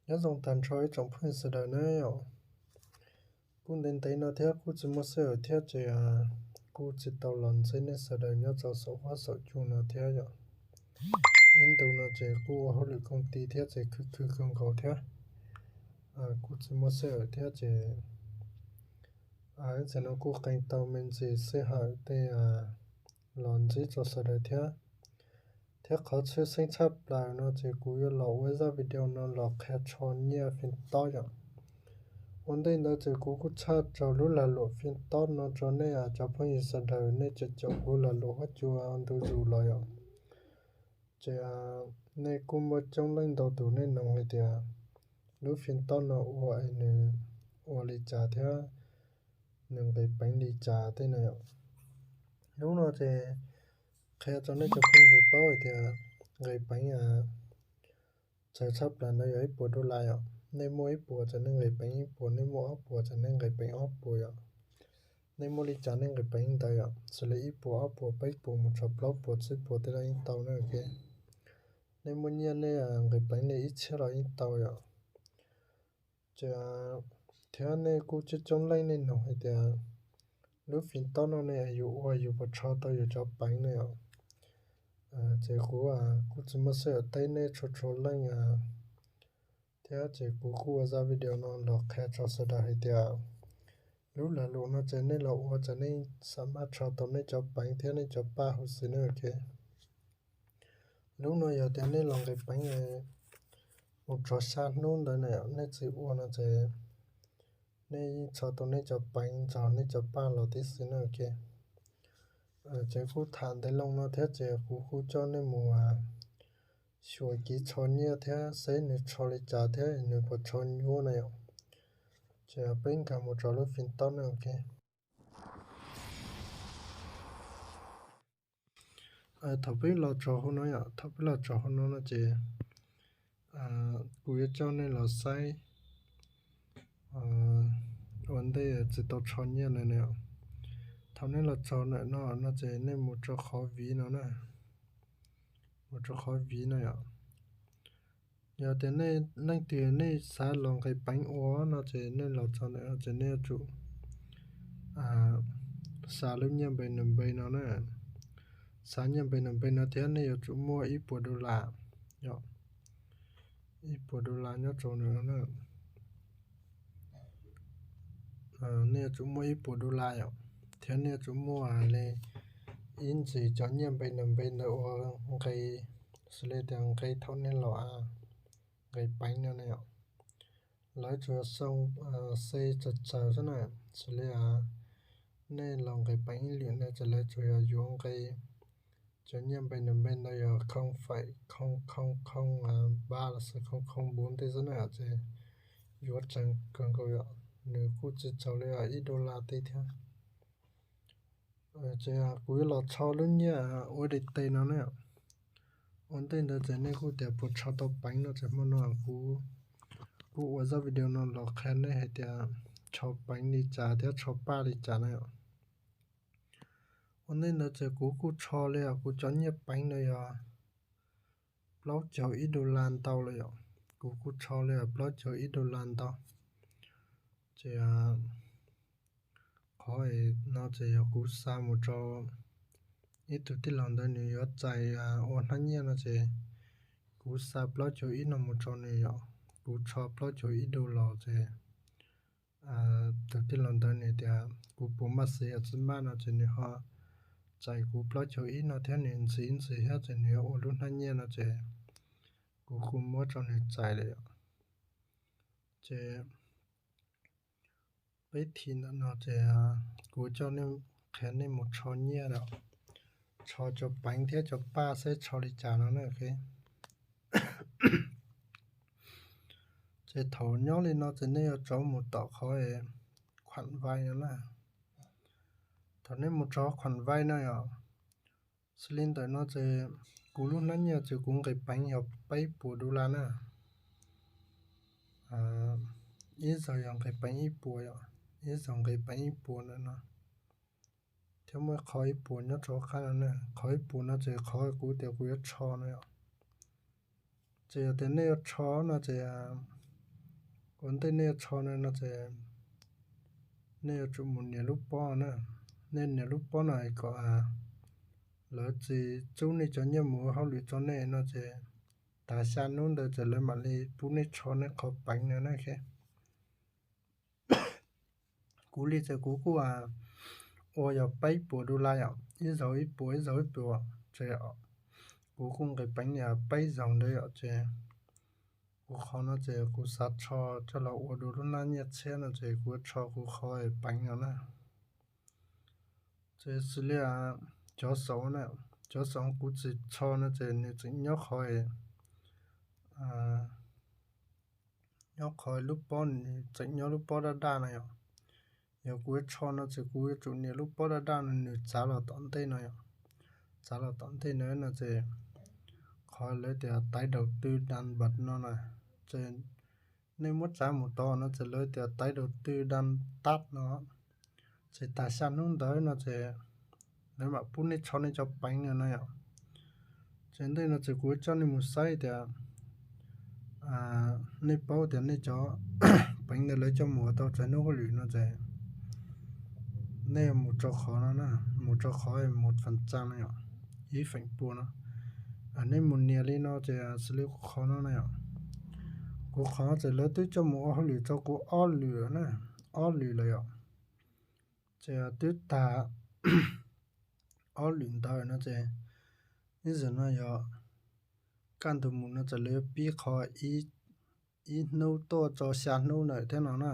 Nyob zoo tag nrho ib tsoom phooj ywg sawv daws na yom. Kuj ntev ntev no thiab kuj tsis muaj sij hawm thiab ces kuj tsis tau los ntsib nej sawv daws nyob rau saum huab saum cua no thiab yom. Ib ntus no ces kuj ua hauj lwm koom ti thiab ces khwv khwv kawg nkaus thiab, kuj tsis muaj sij hawm thiab ces ib txhia no kuj qee tau me ntsis sij hawm tej los ntsib rau sawv daws thiab. Thiab qhov tshwj xeeb tshaj plaws no ces kuv yuav los ua zaj video no los qhia tsho nyiaj fij tob yom. Ua ntej ntawd ces kuv kuj tshaj rau lub lag luam fij tob no rau nej cov phooj ywg sawv daws nej cov caum kuv lag luam huab cua ntu zus los yom. Ces nej kuj muaj coob leej ntau tus nej noog hais tias lub fij tob no ua es nws ua li cas thiab nws nqis peev li cas tej no yom. Hnub no ces qhia rau nej cov phooj ywg paub hais tias nqis peev tsawg tshaj plaws ntawd yog ib puas dollar yom. Nej muaj ib puas ces nej nqis peev ib puas, nej muaj ob puas ces nej nqis peev ob puas yom. Nej muaj li cas nej nqis peev ntawd yom, xws li ib puas, ob puas, peb puas mus txog plaub puas, tsib puas tej los yeej tau na. Nej muaj nyiaj nej nqis peev li ib txhiab los yeej tau yom. Ces thiab nej kuj coob coob leej nej noog hais tias lub fij tob no ne yus ua yus puas tsho tau yus cov peev ne yom. Ces kuv kuj tsis muaj sij hawm teb nej txhua txhua leej thiab ces kuv kuj ua zaj video no los qhia rau sawv daws hais tias lub lag luam no ces nej los ua ces nej xam maj tsho tau nej cov peev thiab nej cov paj huv si na. Lub no yog tias nej los nqis peev mus txog xya hnub ntawd na yom, nej tsis ua no ces nej yeej tsho tau nej cov peev txog nej cov paj los tib si na. Ces kuj tham ntev loo no thiab ces kuv kuj coj nej mus xyuas kev tsho nyiaj thiab seb nws tsho li cas thiab nws puas tsho nyuaj na yom. Ces peb nkag mus rau lub fij tob na. Thaum peb los txog hauv no yom, thaum peb los txog hauv no no ces kuv yuav coj nej los saib ua ntej tsis tau tsho nyiaj na. Thaum nej los txog ntawm no no ces nej mus rau qhov viv no na, mus rau qhov viv no yom. Yog tias nej leej twg nej xav los nqis peev ua no ces nej los txog ntawm no ces nej yuav tsum xa lub nyiaj npe nws npe no na. Xa nyiaj npe nws npe no thiab nej yuav tsum muaj ib puas dollar yom, ib puas dollar nyob rau nws no na. Nej yuav tsum muaj ib puas dollar yom, thiab nej yuav tsum muaj li ib ntsis cov nyiaj npe nws npe ntawd ua nqe, xws li tias nqe thaum nej los nqis peev no na yom. Lawv tsuas xoo xe tsawg tsawg xwb na, xws li nej los nqis peev ib lwm no ces lawv tsuas yog yuav nqe cov nyiaj npe nws npe ntawd yog khoo faim khoo khoo khoo pab los sis khoo khoo npuv tej xwb na yom, ces yuav tsawg kawg nkaus yom, nws kuj tsis txaus li ib dollar tej thiab. Ces kuv yuav los tsho lub nyiaj ua dej tes no na. Ua ntej ntawd ces nej kuj tias puas tsho tau peev no ces hmo no kuv kuj ua zaj video no los qhia nej hais tias tsho peev li cas thiab tsho paj li cas na yom. Ua ntej ntawd ces kuv kuj tsho li kuv cov nyiaj peev no yog plaub caug ib dollar ntau lawm yom. Kuv kuj tsho li plaub caug ib dollar ntau. Ces qhov no ces yog kuv xa mus rau ib tug tij laug ntawd nws yuav txais ua hnab nyiaj no ces kuv xa plaub caug ib no mus rau nws yom. Kuv tsho plaub caug ib dollar ces tus tij laug ntawd nws tias kuv puas maj siv los tsis maj no ces nws ho txais kuv plaub caug ib no thiab nws ntxiv ntxiv thiab ces nws yuav ua lub hnab nyiaj no ces kuv kuj muab rau nws txais lawm yom. Ces peb thim ntawm no ces kuv coj nej, qhia nej mus tsho nyiaj lawm, tsho cov peev thiab cov paj seb tsho li cas no na. Ces thaum nyob li no ces nej yuav rov mus tom qhov khuam vai no na. Thaum nej mus rau khuam vai no yom, xws li ntawm no ces kuv lub hnab nyiaj ces kuv nqis peev yog peb puas dollar na. Ib zaug yog nqis peev ib puas yom, ib zaug nqis peev ib puas ntawm no. Thiab muaj qhov ib puas nyob rau qab no na, qhov ib puas no ces qhov kuv tias kuv yuav tsho no yom. Ces yog tias nej yuav tsho no ces Ua ntej nej yuav rho no no ces nej yuav tsum mus nias lub pob na. Nej nias lub pob no kom lawv tsis tsub nej cov nyiaj mus ua hauj lwm rau nej no ces tas xya hnub ntawd ces lawv mam li pub nej rho nej qhov peev no na. Kuv li ces kuv kuj ua yog peb puas dollar yom, ib zaug ib puas ib zaug ib puas ces kuv kuj nqis peev yog peb zaug ntawd yom ces kuv qhov no ces kuv xav rho coj los ua dua lub hnab nyiaj txhiab no ces kuv rho kuv qhov peev no na. Ces xws li cov xaum na, cov xaum kuv tsis rho no ces nws tseem nyob qhov, nyob qhov lub pob, nws tseem nyob lub pob daj daj no yom. Yog kuv yuav rho no ces kuv yuav tsum nias lub pob daj daj no nws txav los tom ntej no yom. Txav los tom ntej no no ces qhov lawv tias taiv daus twg dan npam no na, ces nej muab txav mus tod no ces lawv tias taiv daus twg dan tab no. Ces tas xya hnub ntawd no ces lawv mam pub nej rho nej cov peev no no yom. Ces ntej no ces kuv coj nej mus saib tias nej paub tias nej cov peev ntawd lawv coj mus ua tau txais hnub hauj lwm no ces nej yuav mus rau qhov no na, mus rau qhov mus fam txaj no yom, ib feem pua no. Nej mus nias li no ces xws li kuv qhov no na yom, kuv qhov no ces lawv twb coj mus ua hauj lwm rau kuv ob lwm na, ob lwm lawm yom. Ces twb tag ob lwm ntawd no ces ib zaug no yog kaj ntug mus no ces lawv yuav pib qhov ib hnub tuaj rau xya hnub ntawm thiab no na.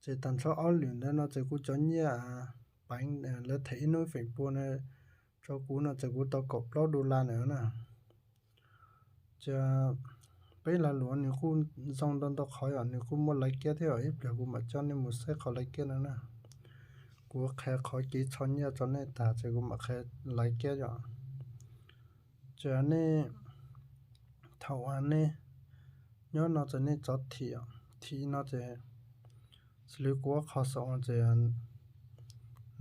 Ces tag nrho ob lwm ntawd no ces kuv cov nyiaj peev lawv them ib hnub feem pua na, rau kuv no ces kuv tau kaum plaub dollar na. Ces peb lag luam nws kuj zoo ntau ntau qhov yom, nws kuj muaj laiv kiab thiab yom, ib pliag kuv mam coj nej mus saib qhov laiv kiab no na. Kuv qhia qhov kev rho nyiaj rau nej tag ces kuv mam qhia laiv kiab yom. Ces nej thaum nej nyob no ces nej rov thim, thim no ces xws li kuv qhov xaum ces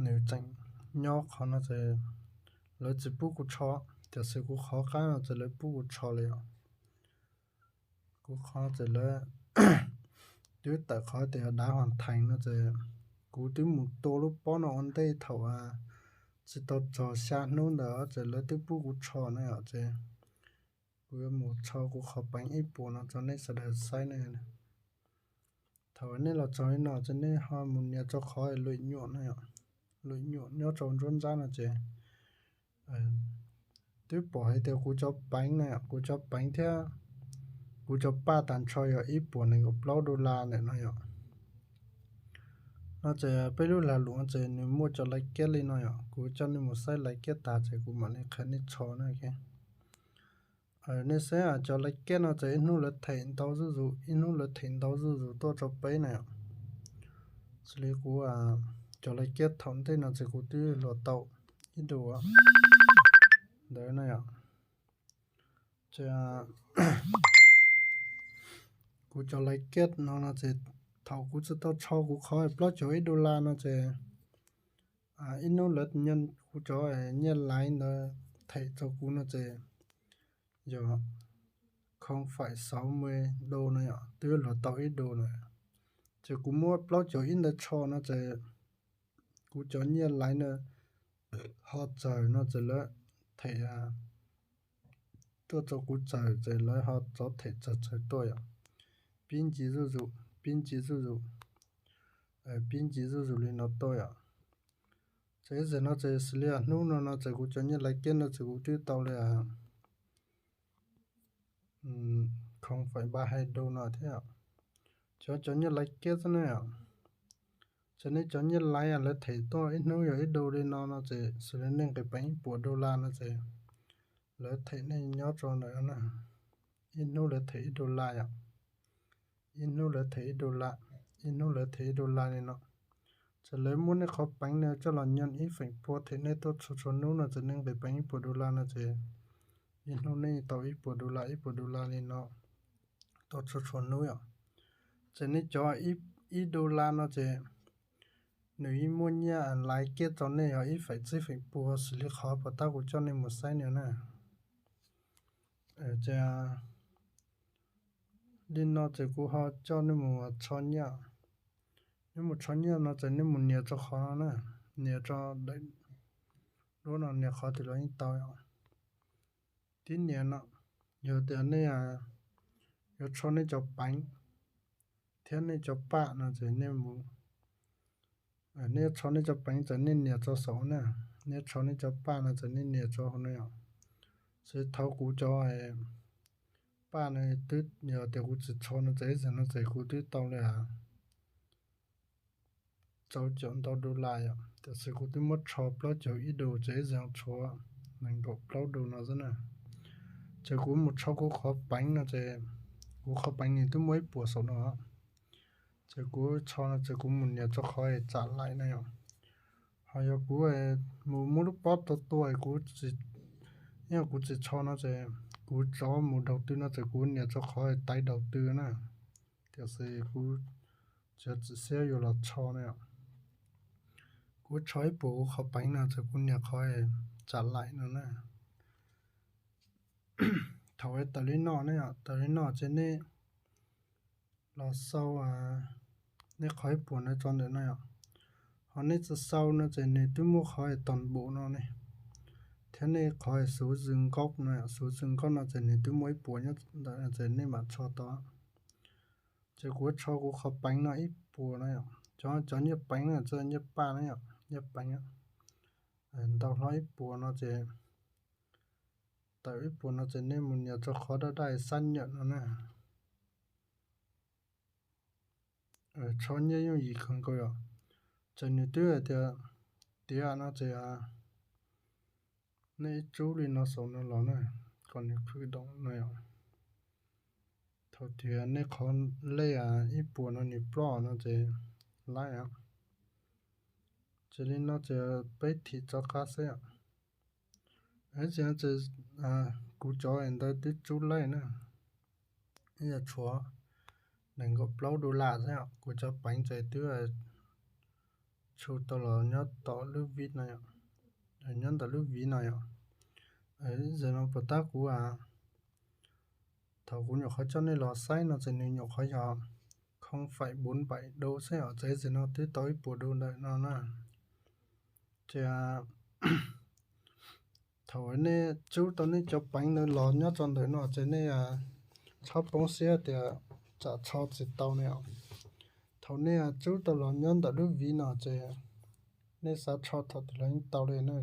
nws tseem nyob qhov no ces lawv tsis pub kuv rho, tiam sis kuv qhov qab no ces lawv pub kuv rho li os. Kuv qhov ces lawv twb tawm qhov tias dav hos thees no ces kuv twb mus tua lub pob no ua ntej thaum tsis tau txog xya hnub ntawd ces lawv twb pub kuv rho na yom. Ces kuv yuav mus rho kuv qhov peev ib puas no rau nej sawv daws saib ne. Thaum nej los txog li no ces nej ho mus nias rau qhov lwm nyuam no yom, lwm nyuam nyob rau nruab nrab no ces twb pom hais tias kuv cov peev na, kuv cov peev thiab kuv cov paj tag nrho yog ib puas nees nkaum plaub dollar ntawm no yom. No ces peb lub lag luam ces nws muaj cov laiv kiab li no yom, kuv coj nej mus saib laiv kiab tag ces kuv mam li qhia nej rho na. Nej saib cov laiv kiab no ces ib hnub lawv them ntau zuj zus, ib hnub lawv them ntau zuj zus tuaj rau peb na yom. Xws li kuv cov laiv kiab thaum ntej no ces kuv twb hluas tau ib dua ntawd na yom. Ces kuv cov laiv kiab no no ces thaum kuv tsis tau rho kuv qhov plaub caug ib dollar no ces ib hnub lawv, kuv cov nyiaj laiv ntawd them rau kuv no ces yog khoo faim xauv me do no yom, twb hluas tau ib do na. Ces kuv muab plaub caug ib ntawd rho no ces kuv cov nyiaj laiv na ho txawg no ces lawv them tuaj rau kuv txawg ces lawv ho rov them txawg txawg tuaj yom. Pib ncig zuj zus, pib ncig zuj zus, pib ncig zuj zus li no tuaj yom. Ces ib zaug no ces xws li hnub no no ces kuv cov nyiaj laiv kiab no ces kuv twb tau li khoo faim npa hais do no thiab. Cov, cov nyiaj laiv kiab xwb na yom. Ces nej cov nyiaj laiv lawv them tuaj ib hnub yog ib do li no no ces xws li nej nqis peev ib puas dollar no ces lawv them nej nyob rau ntawd na. Ib hnub lawv them ib dollar yom. Ib hnub lawv them ib dollar, ib hnub lawv them ib dollar li no. Ces lawv muab nej qhov peev no coj los nyob ib feem pua them nej tuaj txhua txhua hnub no ces nej nqis peev ib puas dollar no ces ib hnub nej tau ib puas dollar, ib puas dollar li no tuaj txhua txhua hnub yom. Ces nej cov ib dollar no ces nws yeej muaj nyiaj laiv kiab rau nej yog ib feem txij feem pua xws li qhov puas tab kuv coj nej mus saib no na. Ces Li no ces kuv ho coj nej mus tso nyiaj. Nej mus tso nyiaj no ces nej mus nias rau qhov no na, nias rau daim duab no, nias qhov twg los yeej tau. Tib nias no, yog tias nej yuav tso nej cov peev thiab nej cov paj no ces nej mus, nej tso nej cov peev ces nej nias rau saum na, nej tso nej cov paj no ces nej nias rau hauv no yom. Ces thaum kuv cov paj no twb, yog tias kuv tsis tso no ces ib zaug no ces kuv twb tau li rau caum ntau dollar yom, tiam sis kuv twb muab tso plaub caug ib dollar ces ib zaug tshuav nees nkaum plaub dollar no xwb na. Ces kuv mus tso kuv qhov peev no ces kuv qhov peev nws twb muaj ib puas saum no, ces kuv tso no ces kuv mus nias rau qhov tsam laim na yom. Ho yog kuv mus muab lub pob tau tua kuv, yog kuv tsis tso no ces kuv rov mus daus tw no ces kuv nias rau qhov taiv daus tw na. Tiam sis kuv tsis txim siab yuav los tso na yom. Kuv tso ib puas kuv qhov peev no ces kuv nias qhov tsam laim no na. Thaum tawm li no ne, tawm li no ces nej los xau nej qhov ib puas no tso ntawm no yom. Ho nej tsis xau no ces nws twb muaj qhov tos npaum no ne, thiab nej qhov xuv zws nkaub no, xuv zws nkaub no ces nws twb muaj ib puas nyob ntawm no ces nej mam tso tau. Ces kuv tso kuv qhov peev no ib puas no yom, cov nyiaj peev no, nyiaj paj no yom, nyiaj peev ntau hlob ib puas no ces, tawm ib puas no ces nej mus nias rau qhov daj daj xab nyam no na. Tso nyiaj yooj yim kawg nkaus yom. Ces nws twb hais tias tiav no ces nej ib tsub li no saum no los na, kom nws phwj doom no yom. Thaum tiav nej qhov lej ib puas no nws ploj no ces laib. Ces li no ces peb thim rov qab xwb. Ces kuv cov ntawd twb tsub laij na, yog tshuav nees nkaum plaub dollar xwb, kuv cov peev ces twb tshu tau los nyob tom lub viv no, nyob ntawm lub viv no yom. Ib zaug no puas tab kuv, thaum kuv nyuam qhuav coj nej los saib no ces nws nyuam qhuav yog khoo faim npuv npaim dau xwb os, ces ib zaug no twb tau ib puas dau ntawm no na. Ces thaum nej tsub tau nej cov peev ntawd los nyob rau ntawm no ces nej txhob poob siab tias tsam tsho tsis tau ne. Thaum nej tsub tau los nyob ntawm lub viv no ces nej xav tsho thaum twg los yeej tau li na.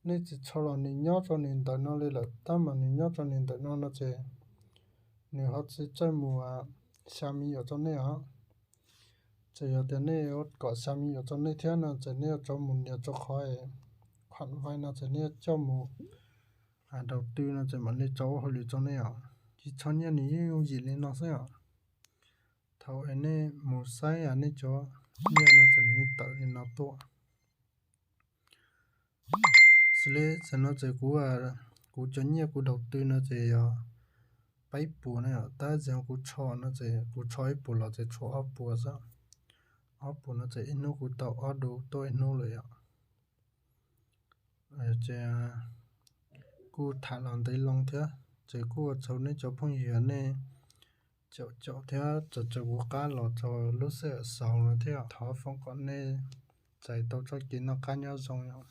Nej tsis tsho los nws nyob rau nws ntawm no li lawm, tab mas nws nyob rau nws ntawm no no ces nws ho tsis txawj mus xya me nyuam rau nej os. Ces yog tias nej yuav kom xya me nyuam rau nej thiab no ces nej yuav tsum mus nias rau qhov khuam vai no ces nej yuav coj mus daus tw no ces mam li rau ua hauj lwm rau nej os. Ces tsho nyiaj nws yeej yooj yim li no xwb os. Thaum nej mus saib nej cov nyiaj no ces nws tawm li no tuaj. Xws li tam sim no ces kuv, kuv cov nyiaj kuv daus tw no ces yog peb puas na, tab sis kuv tsho no ces kuv tsho ib puas los ces tshuav ob puas xwb. Ob puas no ces ib hnub kuv tau ob dau tuaj ib hnub lawm yom. Ces kuj tham los ntev loo thiab, ces kuj ua tsaug nej cov phooj ywg nej caum caum thiab tso kuv qab los rau lub sij hawm xaus no thiab, thov foom kom nej txais tau txoj kev noj qab nyob zoo yom.